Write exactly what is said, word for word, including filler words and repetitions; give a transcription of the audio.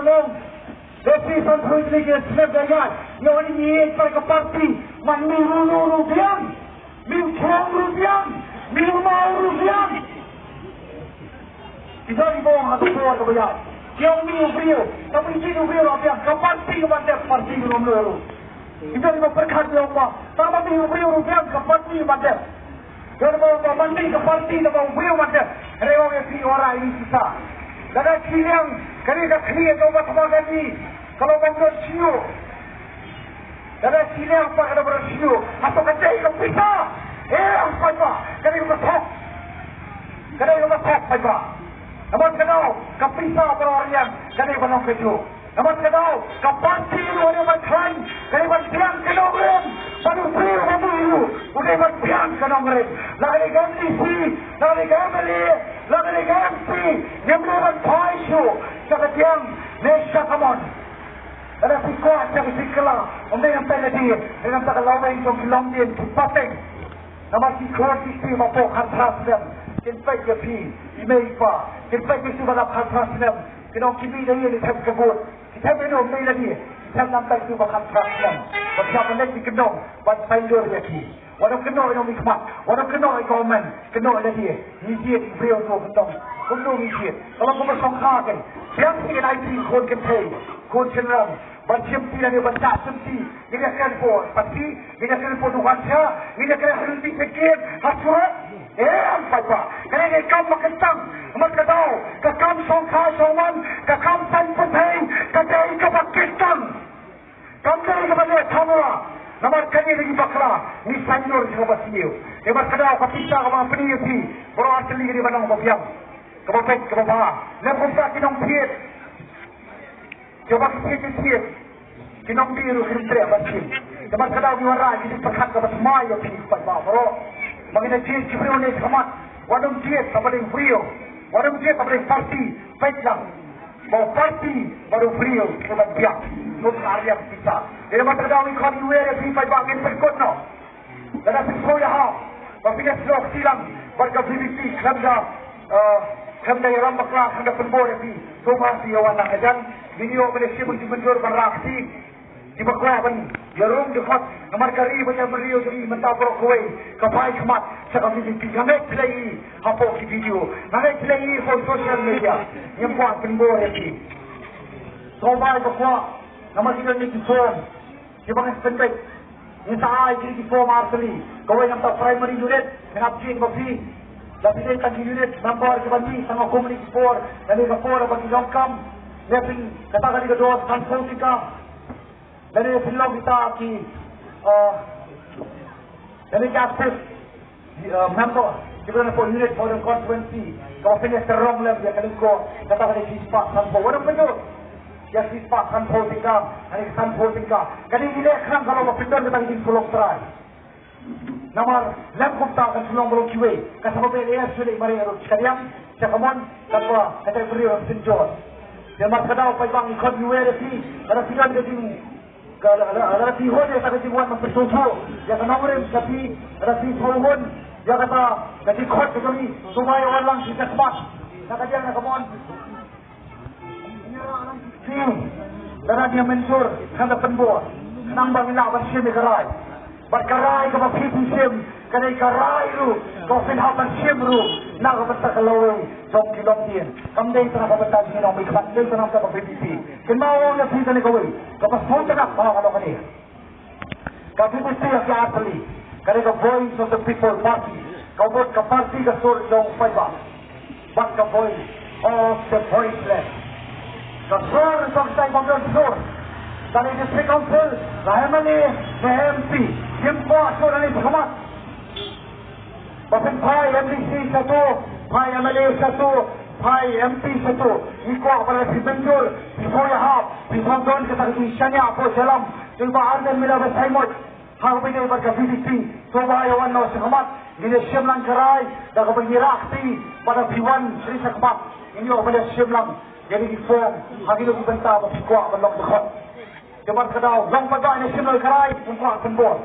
Long, Desi san phew tylli ki snem da ïaid, ïa une ngi ïeit bad ka party, man mi ruh ruh ruh biang, mi u chong ruh biang, mi u maw ruh biang. Ki don ki bong ha ka por kaba ïaid. Ki ong mi u briew, ka party u briew ruh biang, ka party ka ban dep, party ka ong ruh ruh. Ki don kiba pyrkhat ïa u ba, tang ba mi u briew ruh biang, ka party ka ban dep. Ïa ba, ba ban dei ka party da ba u briew ban dep. Hynrei ong ïa phi, u wanrah ïa pisa. Lada shiliang, kane ka khlieh ka ba tma kane, ka long ban don shuh. Lada shiliang pat ka da ban don shuh. Hato ka dei ka pisa? Eh, ong paidbah, ka dei ka thok. Ka dei ka thok paidbah. Namar ka dei ka pisa ba la riang, ka dei ban long kajuh. Namar ka dei ka party ruh ka dei ban khlaiñ, ka dei ban biang ka nongrim, bad u briew ruh u dei ban biang ka nongrim. La ka dei ka M D C, la ka dei ka M L A, la ka dei ka M P, ngim dei ban phai shuh sha ka diang ne sha ka mon. Lada phi kwah sha ka jingkylla, ym dei namar lade, dei namar ka lawei jong ki longdien ki pateng. Namar ki khun ki kti ba poi khatphra snem, kin peit ïa phi, i mei i pa, kin peit ïa phi ba la khatphra snem, kin ong ki mih da ïing, ki thep ka vote. Ki thep ïa u mei lade, ki thep namar ki ba khatphra snem. Ba phi hap ban leit ki kyndong ban saiñdur ïa ki. Wat ym kynnoh ïa u mei khmat, wat ym kynnoh ïa u government, kynnoh ïa lade. Ngi jied briew to kyndong. Kumno ngi jied? Ka long kumba shongkha kein. Biang shi ngi lai phi khun kynthei, khun shynrang. Ban shim ti lane ban shah shim ti. Ngi ïa kren hapoh party, ngi ïa kren hapoh dukan sha, ngi ïa kren ha lynti sha gate, ha surok. Em paidbah, kane ka kam ba kyntang, namar ka dei ka kam shongkha shongman, ka kam saiñ pyrthei, ka dei kaba kyntang. Kam dei kaba leh thanura, namar kane ka dei bakla, ngi saiñdur sha kaba sniew. Namar ka dei ka pisa kaba pynïaid phi, baroh artylli ka dei ba long ba biang, kaba peit kaba bha. Lem kumta ki nongthied. Jong ba ki thied ki thied, ki nongdie ruh kim treh ban shim. Namar ka dei ngi wanrah ïa ki jingpyrkhat kaba thymmai ïa phi paidbah baroh. Ba ngin ïa jied ki briew ne shakhmat, wat ym jied kaba dei briew, wat ym jied kaba dei party, peit lang. Ba u party bad u briew ki ban biang. Lut ha riang pisa. Namar ka dei ngi khot ngi wer ïa phi paidbah, ngin pynkut noh. Lada phi sngewthuh ba phi dei shnong Shillong bad ka V P P khlem da, eh, khlem da ïalam bakla, khlem da pynbor ïa phi, to ma phi ïa wan na ka jan, ngin ïoh ban ïa shim jingmynjur ban rah kti. Kiba kwah ban ïa rung dkhot namar ka ri ban ïa briew jong ngi mynta baroh kawei ka phai khmat sha ka V P P. Nga ngeit phi la ïohi hapoh ki video, nga ngeit phi la ïohi hapoh social media. Ngim kwah pynbor ïa phi. Sngewbha ba kwah namar ki don ki form. Kiba ngi sa pynbeit, ngin sa ai kine ki form ar tylli. Kawei na ka bynta primary unit, ngin ap ïa kiba phi. Lada phi dei tang ki unit member kiba phi, tang kumne ki por, lane ka por ba ki donkam. Lane phin, kata ka dei ka dor sanphew tyngka. Lane phin long kita ki, eh, lane ki active, eh, member kiba don hapoh unit, hapoh constituency, kaba phin ïa tyrrong lem ïa ka lyngkor, kata ka dei shispah sanphew. Wat ym pynjot ïa shispah sanphew tyngka, lane ka sanphew tyngka. Ka dei ngi leh khnang ka long ba phin don kata ka jingpynlong trai. Namar lem kumta kan shu long ba long kiwei, ka shu ba peit ïa shu leit mareh ruh sha ka diang, sha ka mon, kaba kata ka briew ruh phin jot. Namar ka dei paidbah ngi khot ngi wer ïa phi, lada phi don ka jing Ka, la, la, la, phi hun ïa kata ka jingwan ban pynsngewthuh ïa ka nongrim ka phi, la phi hun ïa kata ka jingkhot ka jong ngi, sngewbha ïa wan lang sha khmat na ka diang na ka mon. Phi, lada ngi mynjur, khnang da pynbor, khnang ba ngin lah ban shim ïa ka rai. Bad ka rai kaba phi phi shim, ka dei ka rai ruh kaba phin hap ban shim ruh na ka bynta ka lawei jong ki longdien. Kam dei tang na ka bynta jong ngi nongmihkhmat, dei tang na ka bynta ka V P P. Kynmaw ïa phi kane kawei. Kaba sngewtynnat ba ka long kane. Ka V P P ka artylli, ka dei ka Voice of the People Party, ka mut ka party ka sur jong u paidbah. Bad ka Voice of the Voiceless, ka sur jong kitai bym don sur. Ka dei District Council, ka M L A, ka M P, kim kwah sur lane shakhmat. Ba phin phai M D C shatu, phai M L A shatu, phai M P shatu. Ngi kwah ba lada phi mynjur, phi sngewhap, phi sngewdon kata ka jingshaniah hapoh jylla jong i Bah Ardent Miller Basaiawmoit ha kaba ïadei bad ka V P P. Sngewbha ïa wan noh shakhmat, ngin ïa shim lang ka rai da kaba ngi rah kti, bad lada phi wan sha shakhmat, ngin ïoh ban ïa shim lang ïa kine ki form ha kine ki bynta ba phi kwah ban long dkhot. Te bad ka daw, long paidbah, ngin ïa shim lang ka rai, ngim kwah pynbor.